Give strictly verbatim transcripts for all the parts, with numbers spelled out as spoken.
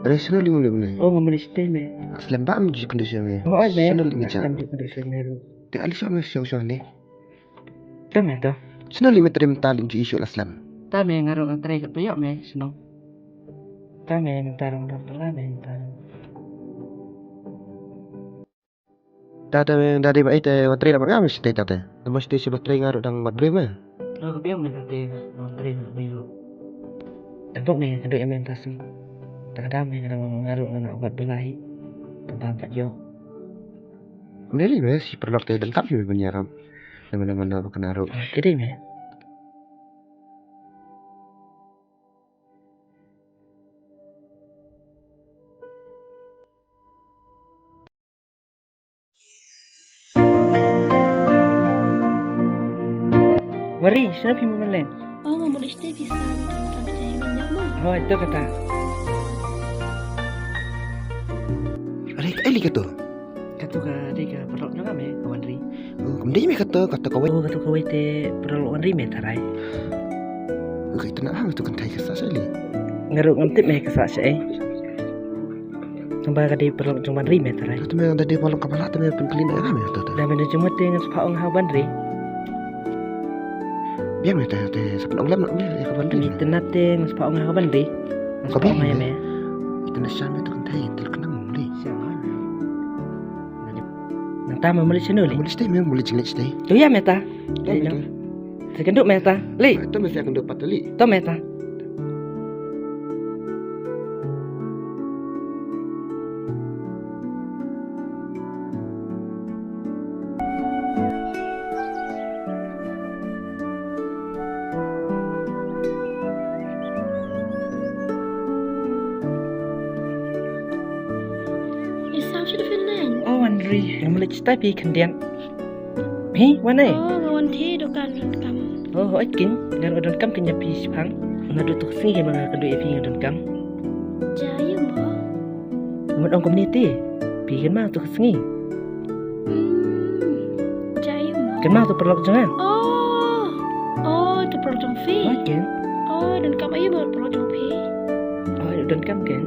Are, shano leit mynta mynne? Oh, nga mane shatei me. Slem ba am ju kynduh sha me. Oh, oi me. Shano leit mynta? Slem ju kynduh sha me. Te ale sha me sha sha ne. Te me to. Shano leit mynta mynta leit ju issue la slem. Te me nga ruh nga trei kat payok me shano. Te me mynta ruh ruh la me mynta. Ta te da dei ba ite wan trei da ba ngam shatei ta te. Te mo shatei shi ba trei nga ruh dang mat briew me. Lo ka biang me ta te wan trei na briew. Te bok me ka doi me ta sum. Ta ka dam me ka dang nga ruh nga na ubat bela hi. Ta dam pat yo. Mene li me shi paralok te dang tap hi me ban yaram. Te mene mene ba kena ruh. Te dei me. Wari, shano phi mut mynleng? Oh, nga mut shatei phi sa, nga kam shatei mynnyap mo. Hoi, to kata. Are, kaei lei kato? Kato ka dei ka paralok jong nga me, ka Wanri. Oh, kam dei me kato, kato kawei. Oh, kato kawei te paralok Wanri me tharai. Oh, ka itynnad ha, kato kynthei ka sah sha lei. Nga ruh ngam tip me ka sah sha ei. Tang ba ka dei paralok jong Wanri me tharai. Te me da dei paralok kaba lah te me pynkylli na nga me to. Da me da jingmut te ngan sa phah ong ha Wanri. Biang me te te sa pynong lem na me ïa ka Wanri. Te nat te ngan sa phah ong ha Wanri. Ngan sa phah ong ïa me. Te na sha me to kan thei te kan nang le. Nang ta me muli shano le. Muli shatei me muli jingleh shatei. To ïa me ta. Te kynduh me ta. Lei. To me sa kynduh pat lei. To me ta. Isa, shu da phin len? Oh, Wanri, ngam leit shatei phi khyndiat. Phi wan ei? Oh, nga wan thie dohkha donkam. Oh, hooid keiñ, nga ruh donkam keiñ ïa phi shipang. Naduh to ka sngi hi ma nga kynduh ïa phi nga donkam. Jia aïu mo? Mut ong kumne te, phi kynmaw to ka sngi? Hmm, jia aïu mo? Kynmaw to paralok jong nga. Oh, oh, to paralok jong phi. Hooid keiñ. Oh, donkam aïu mo paralok jong phi? Oh, donkam keiñ.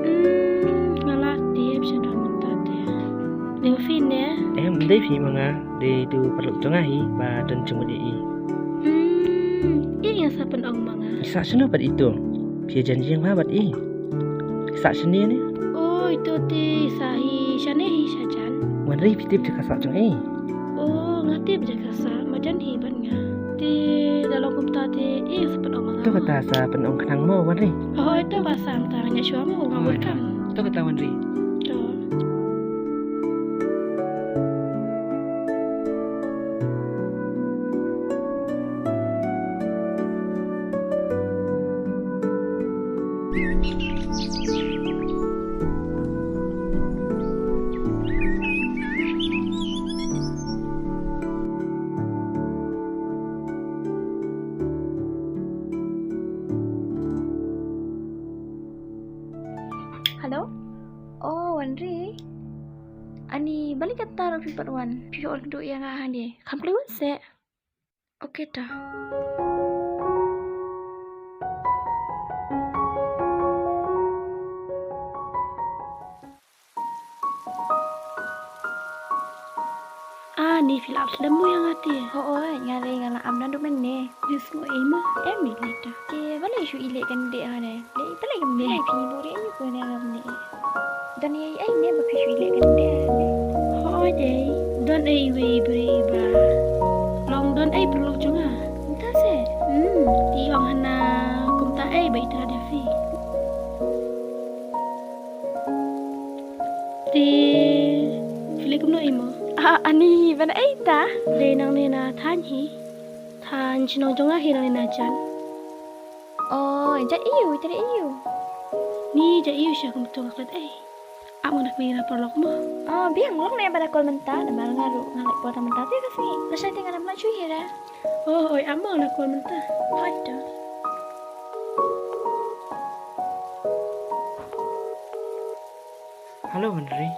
Hmm, nga la tip sha dang mynta te. Dei ma phi ne? Em, dei phi ma nga. Dei tu paralok jong nga hi ba don jingmut ïa i. Hmm, i nga sa pynong ma nga. I sah shano bad itu? Phi jan ïeng ma bad i. I sah shane ne? Oh, itu te i sah hi shane hi shajan. Wanri phi tip jaka sah jong i. Oh, nga tip jaka sah majan hi bad nga. Te da long kumta te i nga sa pynong ma nga. To kata sa pynong khnang mo Wanri. Oh, ito ba sa mynta nga ïa shuwa mo nga bud kam. To kata Wanri. To. Hello? Oh, Wanri. Ani, balei katta ruh phi pat wan? Phi ol kduh ïa nga hangne. Kham khlem wan seh. Okay ta. Ah, ni phi la slem mo ïa nga te. Hooid, nga lei nga la am naduh mynne. Yes mo ei mo. Em ni lei ta. Te balei shu i leh kane de ha ne. Lei balei kam ne. Phi buri em ko ne ngam ne. Don ei ei ne ba phi shu i leh kane de ha ne. Hooid ei. Don ei wei bri ba. Long don ei paralok jong nga. Mynta se. Hmm, i ong hana kumta ei ba i trai da phi. Te phi leh kumno ei mo? Ah, ani ban ei ta? Dei nangne na thaiñ hi. Thaiñ shnong jong nga hi nangne na jan. Oh, jan aiu, jan aiu? Ni jan aiu sha kumto nga klet ei. Ap nga na kmie na paralok mo. Oh, biang long ne ba da call mynta, namar nga ruh nga leit por tang mynta te ka sngi. Lashai te nga dang lait shuh hi re. Oh, oi, ap mo na call mynta. Hooid to. Hello, Henry.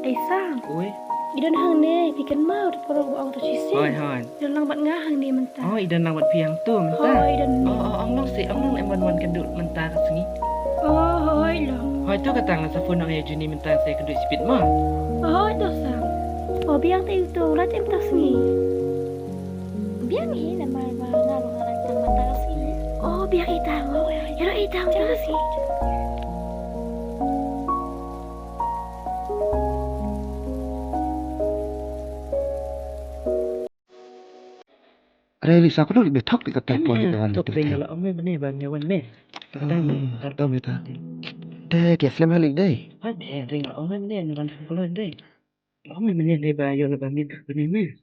Ei Sam. Oi. I don hangne, phi kynmaw, te pyrshah ba ong to shisien. Hoi, hoi. I don lang bad nga hangne mynta. Oh, i don lang bad phi hangto mynta. Hoi, i don. Oh, oh, ong long seh, ong long em wan wan kynduh mynta ka sngi. Oh, hoi long. Hoi to kata nga sa phone ong ïa Juni mynta sa kynduh shipit mo. Hoi to Sam. Oh, biang te uto, la te mynta sngi. Biang hi namar ba nga ruh nga la tang mynta ka sngi. Oh, biang ita mo. Ïa ro ita mynta ka sngi. Are Lisa, ko dok di thok di ka telpon di ka wan. Tok ring la ong me mane ba nge wan me. Dang dang me ta. Te ke slem halik dei. Ha de ring la ong me mane ngan ko lo dei. Ong me mane dei ba yo la ba me mane me.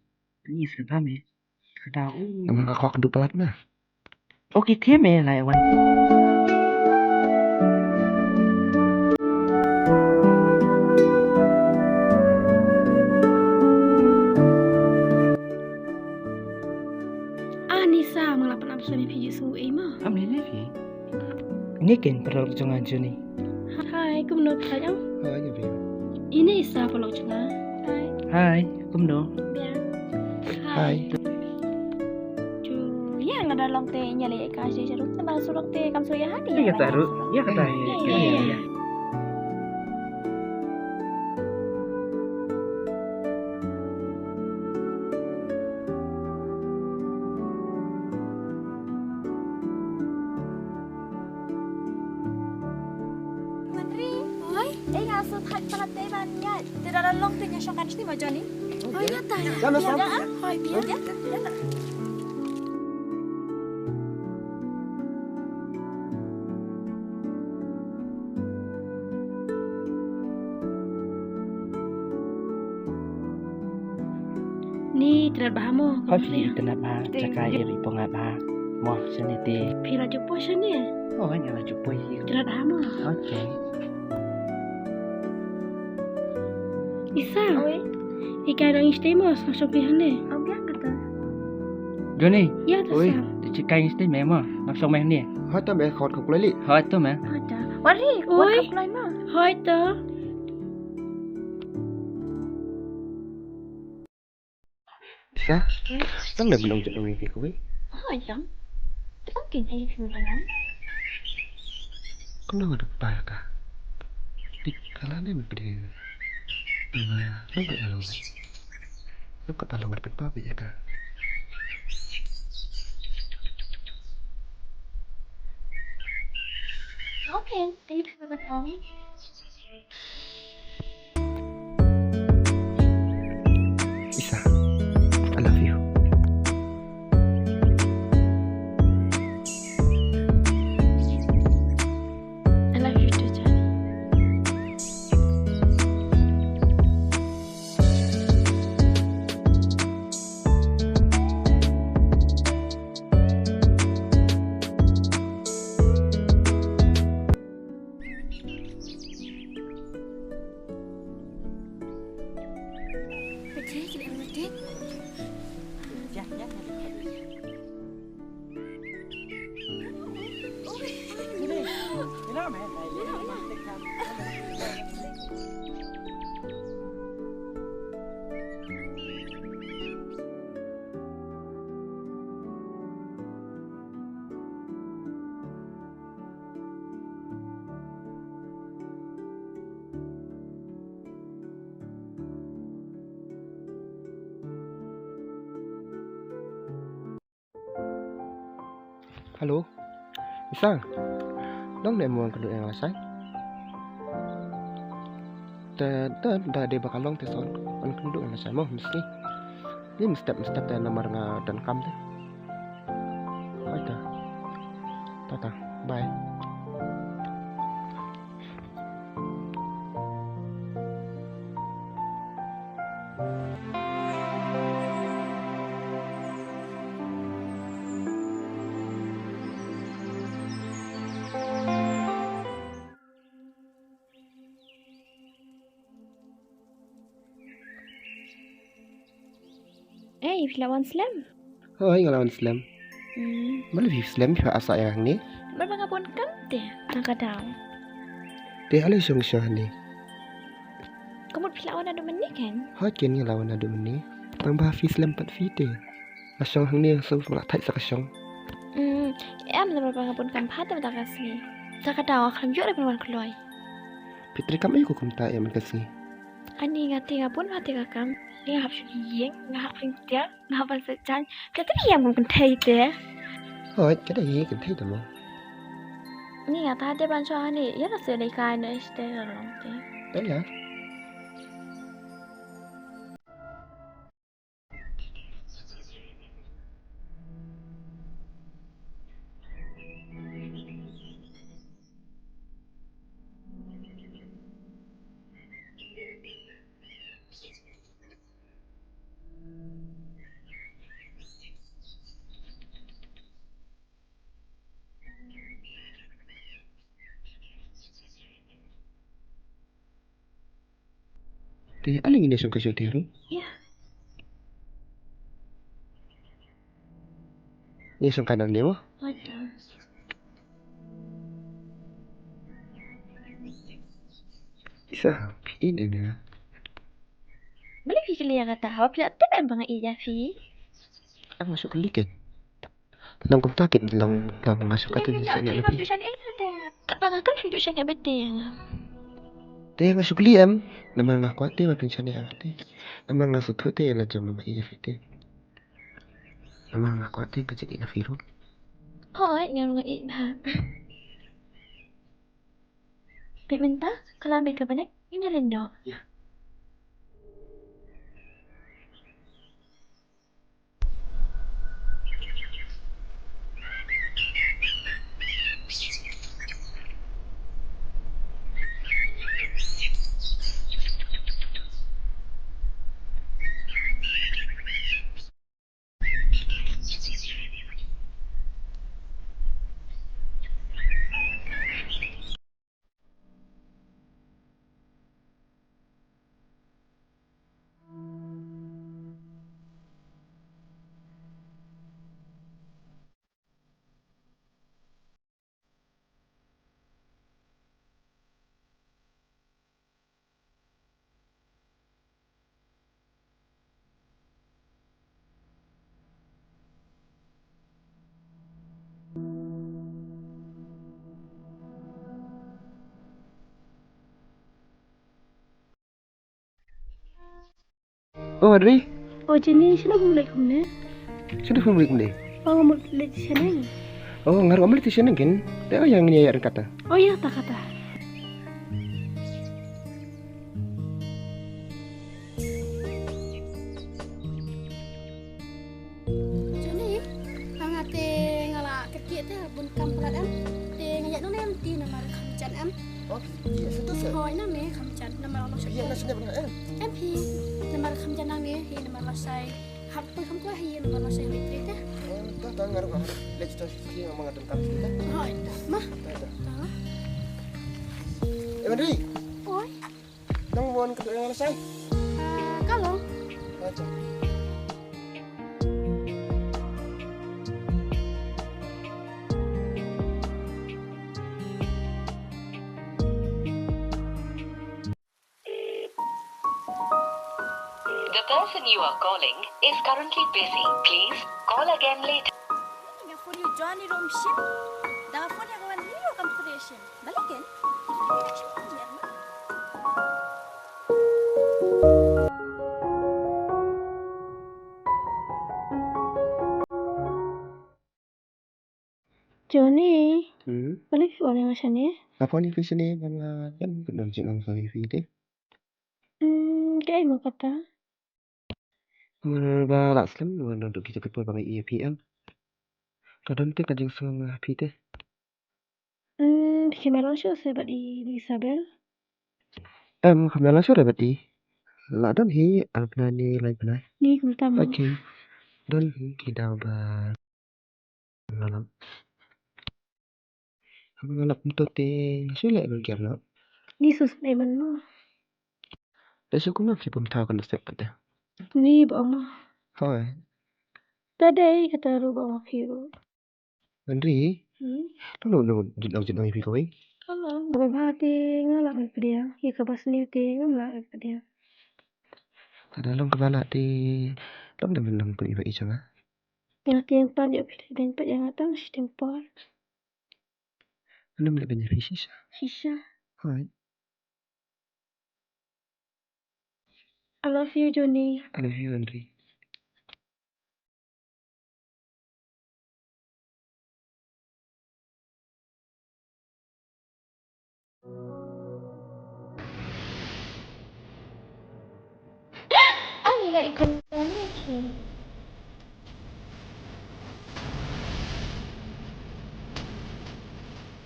Ni slem ba me. Ka dau. Namar ka khok du palat me. Okay, thiah me la wan. Ah, Nisa, ma la pan ap sami phi ju su ei ma. Am ni ne phi. Ni ken paralok jong nga Juni. Hai, kumno phi ong? Hai, ïa phi. Ini Isa paralok jong nga. Hai. Hai, kumno? Biang. Hai. Hai. Ju, ïa lada long te ïa leh ka shi sharuk te ba surok te kam surok ïa hani. Ïa ka taruh, ïa ka taruh. Ïa, ïa, ïa. Wan ri. Hoi. Ei nga shu thait palat te ban ïa. Te da long te ïa shong kan shini ma Johnny. Hoi ïa ta. Ïa, ïa, ïa. Hoi biang. Ïa, ïa. Ni tynat bha mo. Hoi phi tynat bha, jaka ïa ri pong bha. Mo shane te. Phi la ju poi shane? Oh, nga la ju poi hi. Tynat bha mo. Okay. Isa. Oi. Ïa ka dang ishte mo, sa shong phi hane. Ong biang kata. Johnny. Ïa ta. Oi. Sa. Te chi kai ishte me mo, na shong me hane. Hoi ta me khot khop kloi li. Hoi ta me. Hoi ta. Wari, khot khop kloi mo. Hoi ta. Sa, tang da bynong jong ngi ki kuwi. Oh, jong. Tang kin ai kin bynong. Kumno nga duk pa ka. Dik kala ne me pdi. Ina, lo ka lo. Lo ka ta lo ngat pa bi ka. Okay, thank you for the call. Isa, I love you. I love you too, Johnny. Hello. Isa. Long ne mo kynduh ïa nga lashai. Te, te, da dei ba ka long te sa wan kynduh ïa nga lashai mo, miski. Ni mynstep mynstep te namar nga donkam te. Hoi ta. Ta ta. Bye. Ei, phi la wan slem? Hoi, nga la wan slem. Hmm. Balei phi slem, phi asa ïa hangne? Namar ba nga bun kam te, tang ka daw. Te ale shong shong hangne. Ka mut phi la wan naduh mynne kan? Hooid, kein ngi la wan naduh mynne. Tang ba phi slem pat phi te. Nga shong hangne, nga sngew ba la thait sa ka shong. Hmm, em, namar ba nga bun kam bha te mynta ka sngi. Sa ka daw nga khlem ïoh re ban wan kloi. Phi trei kam aïu kumta em mynta ka sngi? Ani, nga te nga bun bha te ka kam. Nga hap shu ïeng, nga hap ring tiar, nga hap ban sa jan. Phi trei ïa kum kynthei te. Hooid, ka dei kynthei te mo. Ni nga ta te ban shong ani, ïa la se dei kai ne este long te. Te ïa. Te ale ngin ïa shong kai shuwa te ruh. Ïa. Ngin ïa shong kai nangne mo? Waduh. Isa, phi ïeit ïa nga? Balei phi kylli ïa kata? Haba phi la tip em ba nga ïeit ïa phi. Em, nga shu kylli keiñ. Long kumta keiñ, long, long nga shu kata. Te nga shu kylli em. Namar nga kwah te ba phin shaniah ïa nga te. Namar nga sngewthuh te la jong nga ïeit ïa phi te. Namar nga kwah te ka jingïeit na phi ruh. Hooid, nga ruh nga ïeit bha. Peit mynta, ka la mih ka bneng, ngin ïa lyngngoh. Ïa. O Henry. O Jenny, shano phi leit kumne? Shano phi leit kumne? O, nga mut leit shaneng. O, nga ruh nga mut leit shaneng kin. Te o ïa ngin ïa ïaid ryngkat ta. O ïa, ta kata. Johnny, nga te nga la kyrkieh te bun kam palat em. Te nga ïaid noh ne em te namar kham jan em. Oh, ïa shuh to seh. Hooid, nangne kham jan namar la shai. Ïa na shane ban em. Em phi, namar kham jan nangne hi namar la shai. Hap poi kham kwah hi namar la shai hoi tri te. Oh, ta ta nga ruh nga leit to shi ki ma nga donkam shi te. Hooid, ma. Ta ta. Ta. Eh, Henry. Oi. Nang wan ka dei nang la shai. Ka long. Acha. The person you are calling is currently busy. Please call again later. Nga phone ïa u Johnny ruh um shim. Da nga phone ïa ka Wendy ruh kam trei shim. Balei ken? Johnny. Hmm? Balei phi wan ïa nga shane? Nga phone ïa phi shane ba nga jan ka don jingong sha phi te. Hmm, kaei mo kata? Namar ba la slem, namar naduh kita ki por ba nga ïohi ïa phi em. Ka don te ka jingsngew ha phi te. Hmm, phi kynmaw lang shuh seh bad i Isabel? Em, kynmaw lang shuh re bad i. La don hi ar bnai ne lai bnai. Ni kumta mo. Okay. Don hi ki daw ba Nga lap. Nga lap kumto te nga shu leh ruh ïa lap. Ni sus ne man mo. Te shu kumno phi pum thaw kan step pat te. Ni ba mo. Hoi. Ta dei kata ruh ba mo phi ruh. Henry. Hmm? Lo lo lo jin ong jin ong phi kawei. Hello, ba ba te nga lah ban pdiang, ïa kaba sniew te ngam lah ban pdiang. Lada long kaba lah te long da ban long pdiang ba i jong nga. Nga tieng pat ïoh phi dang pat ïa nga tang shiteng por. Ngam lah ban ïa phi shisha. Shisha. Hooid. I love you, Johnny. I love you, Henry.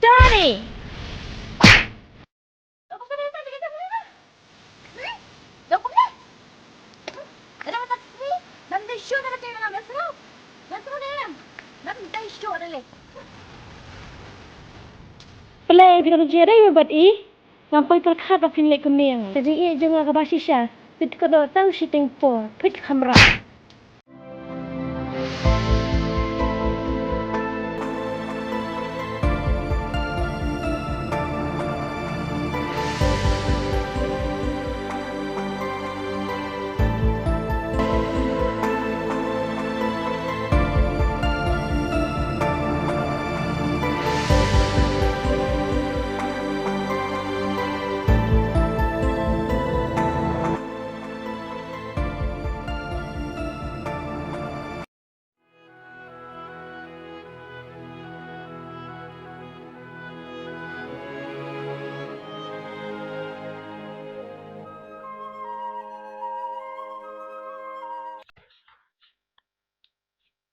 Johnny! Balei phi dang jia dei bad i? Ngam poi pyrkhat ba phin leh kumne ïa nga. Ka jingïeit jong nga kaba shisha, phi tip ka doh tang shiteng por, phi tip khamrah.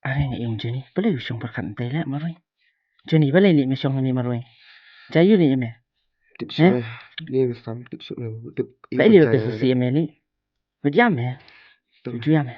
Are ne ïong Johnny, balei u shong pyrkhat ntai leh marwei? Johnny, balei ne me shong ne marwei? Jayu ne me? Tip shuh eh? Ni me sam, tip shuh me, tip. Balei ne me pisa si me ni? Bejam me. Bejam me.